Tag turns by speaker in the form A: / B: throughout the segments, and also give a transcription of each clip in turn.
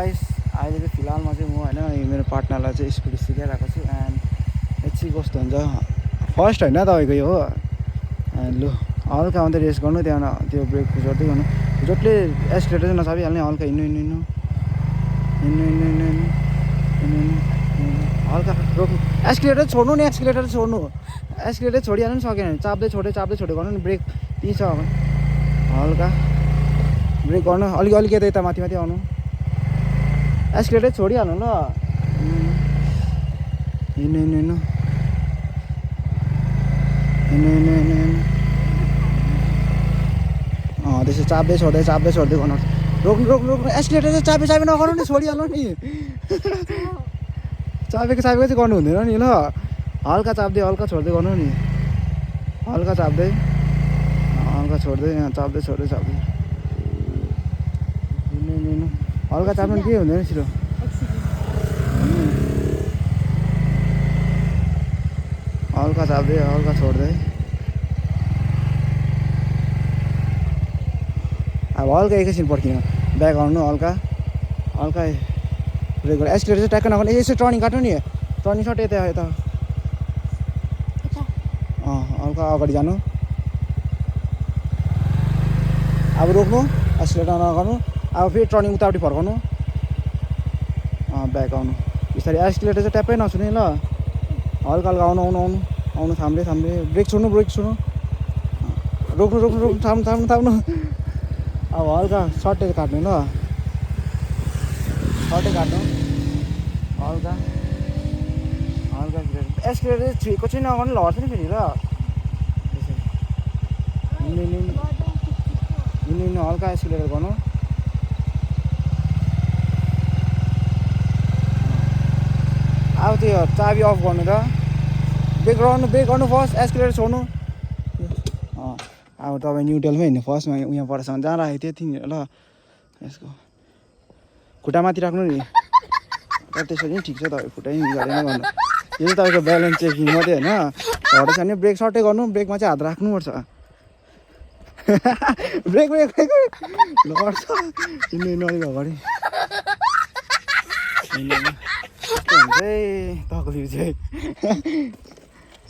A: guys अहिले चाहिँ फिलहालमा चाहिँ म होइन मेरो पार्टनरलाई चाहिँ स्कुटी सिकाइरहेको छु एन्ड एकछिन कस्तो हुन्छ फर्स्ट होइन तपाईँको यो हो एन्ड लु हल्का मात्रै रेस गर्नु त्यहाँबाट त्यो ब्रेक जोड्दै गर्नु जसले एक्सिलेटर चाहिँ नचाबिहाल्ने हल्का हिँड्नु हिँड्नु हिँड्नु हिँड्नु हिँड्नु हिँड्नु हिँड्नु हल्का रोक्नु एक्सिलेटर छोड्नु नि एक्सिलेटर छोड्नु एक्सिलेटर छोडिहाल्नु नि सकेन भने चाप्दै छोड्दै गर्नु नि ब्रेक त्यही छ हल्का ब्रेक गर्नु अलिक यता माथि आउनु एक्सिलेटर छोडिहाल्नु ल हिँड्नु हिँड्नु हिँड्नु हिँड्नु हिँड्नु हिँड्नु हिँड्नु त्यसो चाप्दै छोड्दै गर्नु रोक्नु एक्सिलेटर चाहिँ चापे नगर्नु नि छोडिहाल्नु नि चापेको चाहिँ गर्नु हुँदैन नि ल हल्का चाप्दै हल्का छोड्दै गर्नु नि हल्का चाप्दै छोड्दै हिँड्नु हल्का चाप्नु के हुँदैन छिटो हल्का चाप्दै हल्का छोड्दै अब हल्का एकैछिन पर्खिनु ब्याक आउनु हल्का ब्रेक गर्नु एक्सिलेटर चाहिँ ट्याक्क नगर्नु यसो टर्निङ काट्नु नि टर्निङ सर्ट यता हल्का अगाडि जानु अब रोक्नु एक्सिलेटर नगर्नु अब फेरि टर्निङ उतापट्टि फर्काउनु ब्याक आउनु बिस्तारै एक्सिलेटर चाहिँ ट्याप्पै नछुने ल हल्का आउनु थाम्दै ब्रेक छोड्नु रोक्नु थाम्नु अब हल्का सर्टै काट्नु ल हल्का एक्सिलेटर छुएको चाहिँ नगर्नु लड्छ नि फेरि ल हिँड्नु हल्का एक्सिलेटर गर्नु अब त्यो चाबी अफ गर्नु त ब्रेक गर्नु फर्स्ट एक्सिलेटर छोड्नु अब तपाईँ न्युट्रलमै हिँड्नु फर्स्टमा उहाँ परसम्म जहाँ राखेको थियो तिनीहरू ल यसको खुट्टा माथि राख्नु नि त्यसरी नै ठिक छ तपाईँ खुट्टै गरेर गर्नु यो चाहिँ तपाईँको ब्यालेन्स चेकिङ मात्रै होइन हटेछ भने ब्रेक सर्टै गर्नु ब्रेकमा चाहिँ हात राख्नुपर्छ ब्रेक लड्छ हिँड्नु अलिक अगाडि हुन्छ है तक्लिफ चाहिँ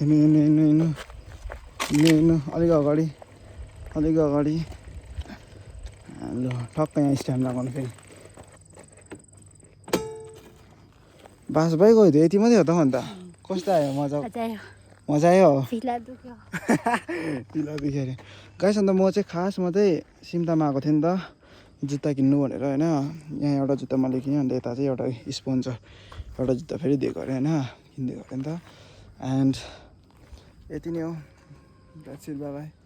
A: हिँड्नु अलिक अगाडि ल ठक्कै यहाँ स्ट्यान्ड लगाउनु फेरि बास भइगयो त यति मात्रै हो त अन्त कस्तो आयो मजा आयो पिला दुख्यो अरे गाइस अन्त म चाहिँ खासमा चाहिँ सिम्तामा आएको थिएँ नि त जुत्ता किन्नु भनेर होइन यहाँ एउटा जुत्ता मैले किनेँ अन्त यता चाहिँ एउटा स्पोन्सर एउटा जुत्ता फेरि दिएको अरे होइन किनिदिएको अरे नि त एन्ड यति नै हो द्याट्स इट बाई